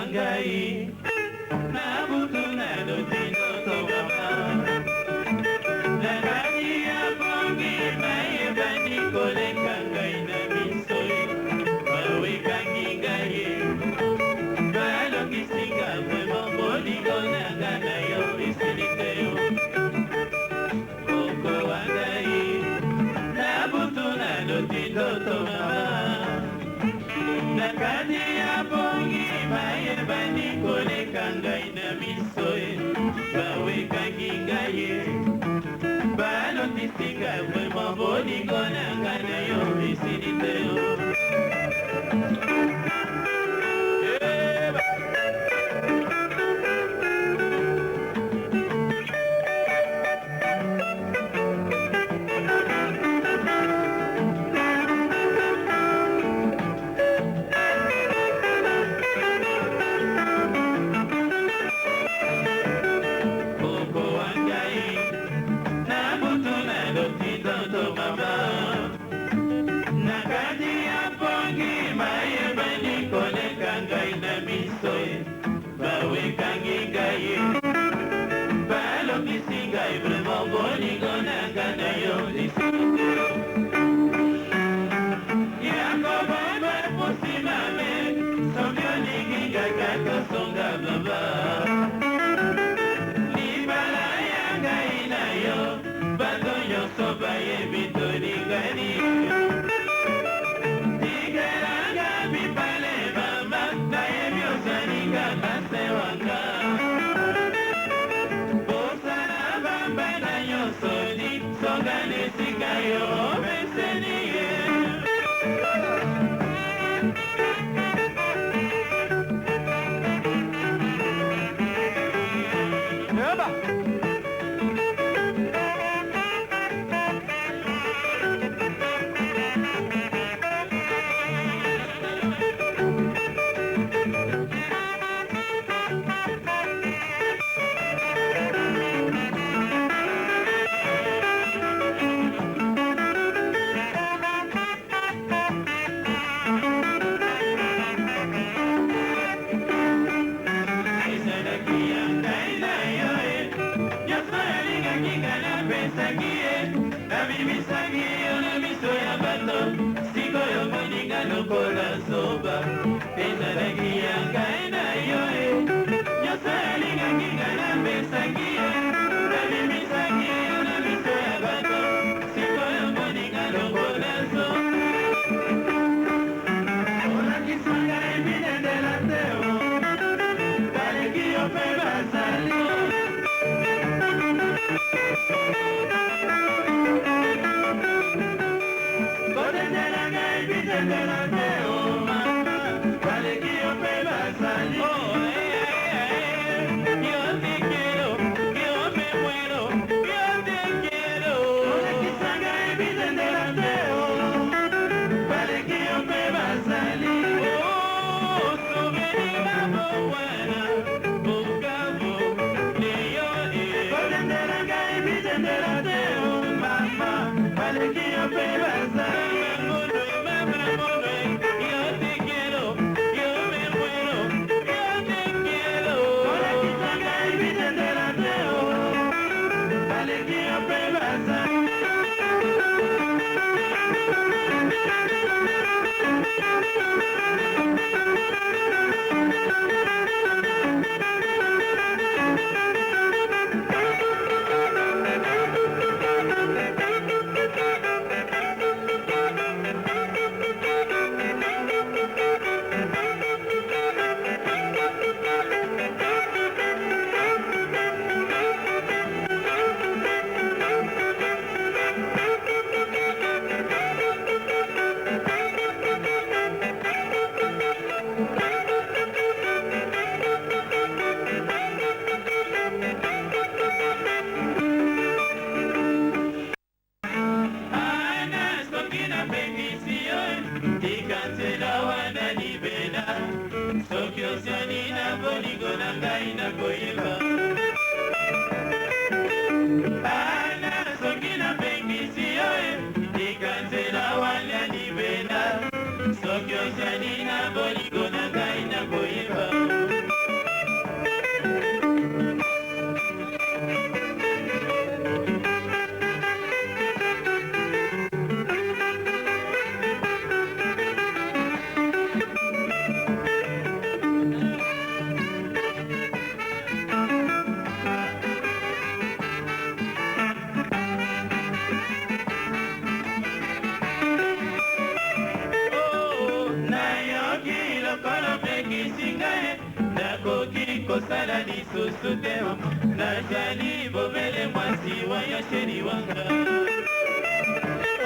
Ngai na butu naloti ndoto mama, na kati ya pongi mayebani koleka ngai na miso, bawekangi ngai, balongisi nga vraiment, bolingo na nga na yo esili te. Yo koko wa ngai, na butu naloti ndoto mama, na kati ya pongi mayebani koleka ngai na miso, bawekangi ngai, balotisi nga vraiment, bolingo na nga na yo esili te yo. Eba. Koko wa ngai, na butu naloti ndoto mama, na kati ya pongi mayebani koleka ngai na miso, bawekangi ngai, balobisi ngai vraiment, bolingo na nga na yo esili te. Yakobo bapusi mame, soki olingi ngaka tosonga baba, libala ya ngai na yo, bato nyonso bayebi tolingani. Tikelanga mibale mama, nayebi ozalinga kase wanga, bosala bambana nyonso li songana esika yo omeseni ye. Eba. Ezalaki ya ngai na yo e, nyonso alingaki nga napesaki ye, nabimisaki yo na miso ya bato, sikoyo moninga lokola zoba. Ezalaki ya ngai na yo e, nyonso alingaki nga napesaki ye, nabimisaki yo na miso ya bato, sikoyo moninga lokola zoba. Olakisa ngai binendela te o, baleki yo mpe bazali. Kotendela ngai bitendela te o mama, baleki yo mpe bazali. Oh, ay, ay, ay. Yo te quiero, yo me muero, yo te quiero. Olakisa ngai bitendela te o, baleki yo mpe bazali. Oh, souvenir na bomwana, Bukavu, Leo e. Kotendela ngai bitendela te o mama, baleki yo mpe bazali. Mama mama monwe, yo te quiero, yo me muero, yo te quiero. Olakisa ngai bitendela te o, baleki yo mpe bazali. Ana, soki napekisi yo, tika nzela wana libela, soki osiani na bolingo na ngai nakoyeba. Ana, soki napekisi yo, tika nzela wana libela, soki osiani na bolingo na ngai nakoyeba. opekisi ngai, nakoki kosala lisusu te. Nazali bobele mwasi wa yo, chéri wanga.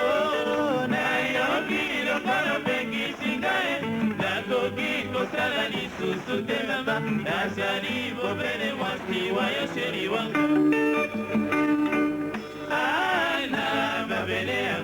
Oh, nayoki lokola opekisi ngai, nakoki kosala lisusu te mama. Nazali bobele mwasi wa yo, chéri wanga. Ana mabele.